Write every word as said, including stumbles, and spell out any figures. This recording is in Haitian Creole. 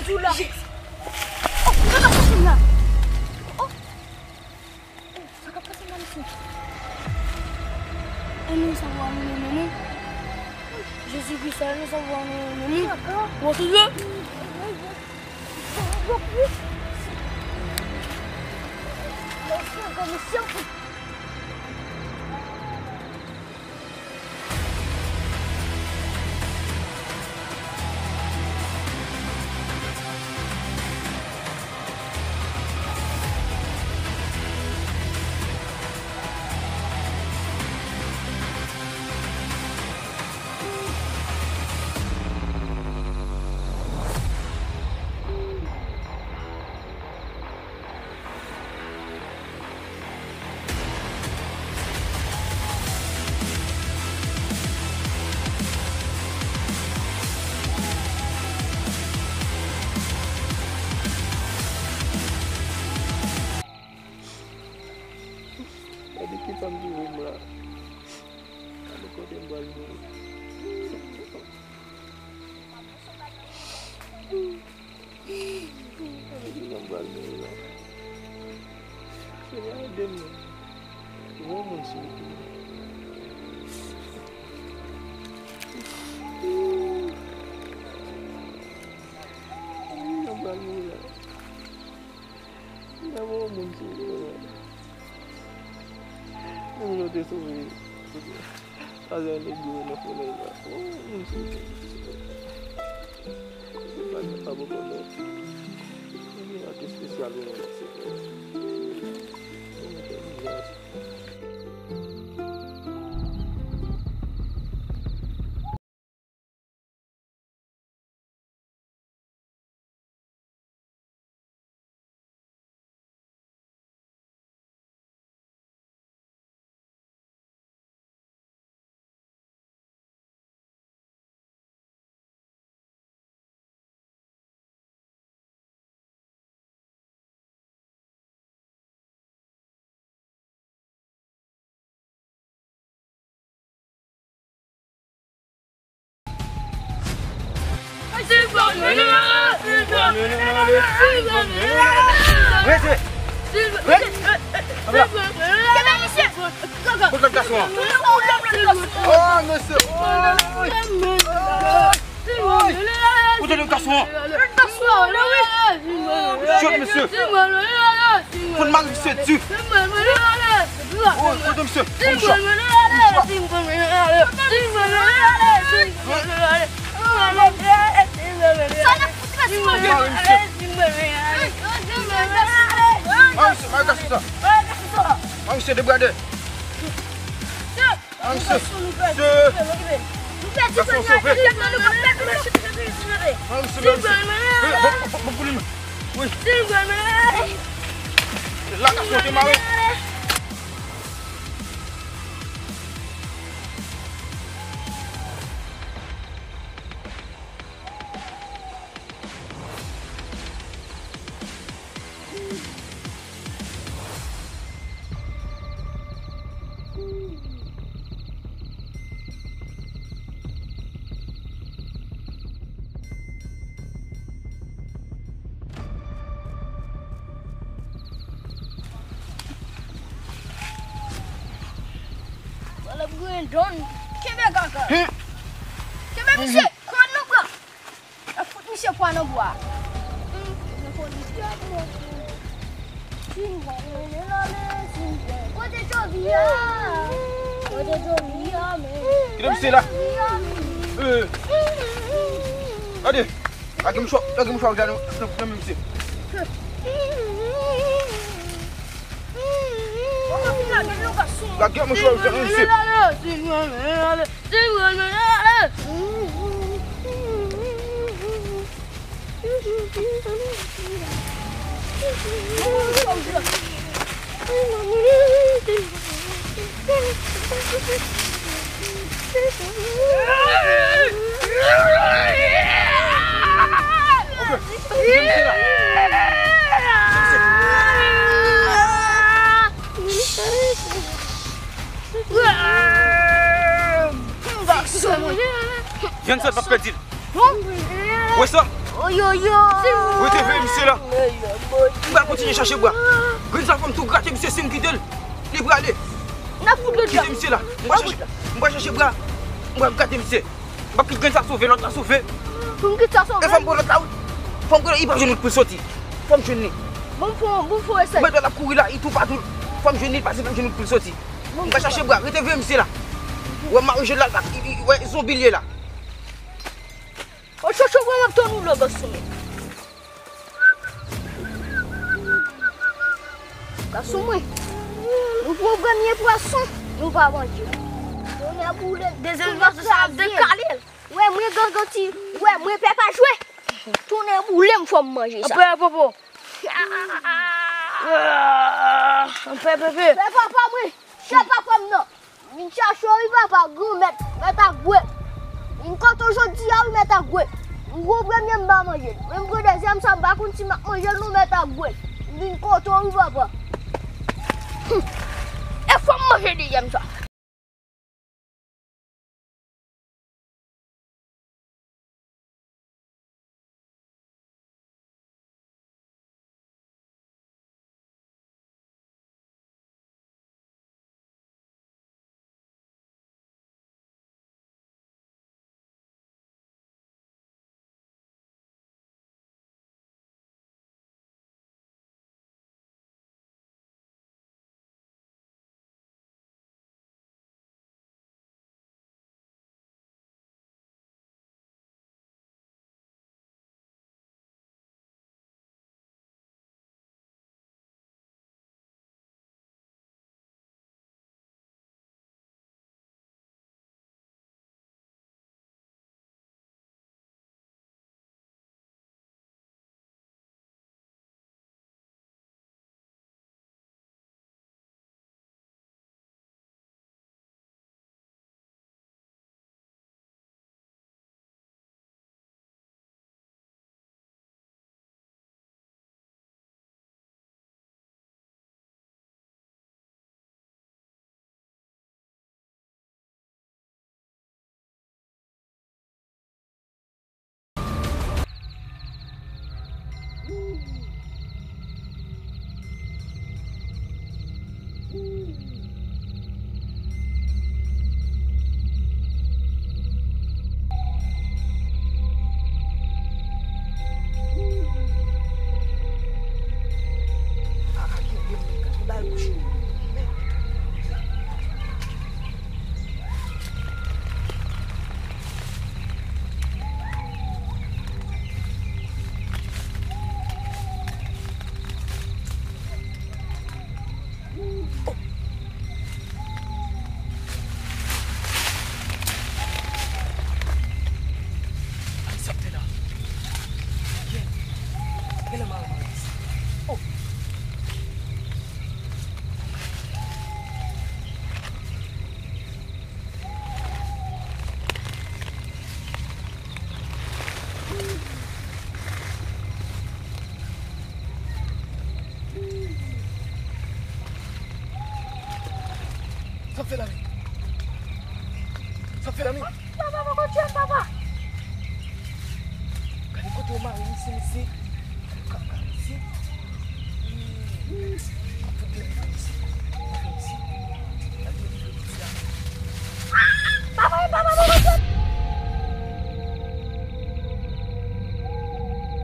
Sou la. Oh, sa k ap pase m la? Oh. Sa k ap pase m la, mesye? Anmwey, sa va, anmwey. Jezikri, sa va, anmwey. Bon, se vre. Gade ki fanm ki voye m la. Gade kote m pral mouri. Gade ki jan m pral mouri la. Senyè, ede m non. Voye yon moun sou mwen. Gade ki jan m pral mouri la. Senyè, voye yon moun sou mwen. Menm jan w te sove Lazè negre nan fònèy la. Oh, moun sou. Se pa kapab ankò non. Mwen gen ak espesyal mwen menm, Senyè. Mwen gen ijans. Rete! Rete! Kenbe misye! Kot lòt gason an? Oh, mesye! Oh! Kote lòt gason an? Jwèt mesye. Fout mari misye di. Oh, kote misye? Bon, mouchwa. Mouchwa. Sa n ap fout mesye. Mari misye. Mari misye, mari gason sa. Mari misye, debrade. An, se, se. Gason sove. An, se, se. Bon, bon, bon, bon, wi. La gason te mare. Kenbe kaka. Kenbe misye. Kò nan bra. Fout misye pwa nan bwa. Kote Jovi a? Kote Jovi a, men? Kite misye la. Gade. Lage mouchwa, lage mouchwa nan, nan, nan men misye. Lage mouchwa nan men misye. Jenn sòt pa pèdi l. Wè sa? Yo, yo. Rete veye misye la. M pral kontinye chache bra. Grenn sa fò m tou grate misye si m kite l. Li prale. N ap fout le djab. Kite misye la. M pral chache, m pral chache bra. M pral grate misye. M p ap kite grenn sa sove, lòt la sove. Pou m kite sa sove. E fò m pran lòt la, wi. Fò m pran, li pa jwenn wout pou l soti. Fò m jwenn li. Bon, fò, bon, fò esèy. Mwen, lòt ap kouri la, li toupatou. Fò m jwenn li, pase fò m jwenn wout pou l soti. M pral chache bra, rete veye misye la. Wè, m mare je l la, l pa, li, li, wè, zonbi l ye la. O, Chocho, mwen, m ap tann ou lò, gason. Gason mwen, nou pran premye pwason, nou pa manje. Tonnè boule m. Dezyèm pwason sa ap dekale l. Wè, mwen, ganganti. Wè, mwen, pè pa jwe. Tonnè boule m, fò m manje sa. Anpè popo. Anpè pepe. Pè papa mwen, se papa m nan. Vin chache w wi papa, granmèt, mèt Agwe. Vin kote w jodi a wi mèt Agwe. M gwo premye m pa manje l. Men m pran dezyèm sa m pa konn si m ap manje l non mèt Agwe. M vin kote w wi papa. Hum. E fò m manje dezyèm sa. Ay, sa k fè la? Yen. Gen lè m a ranse. Oh. Sa fè la menm? Sa fè la menm? Papa, papa, poko tchwe m, papa. Gade kote yo mare misye, mesye. Gade kaka misye.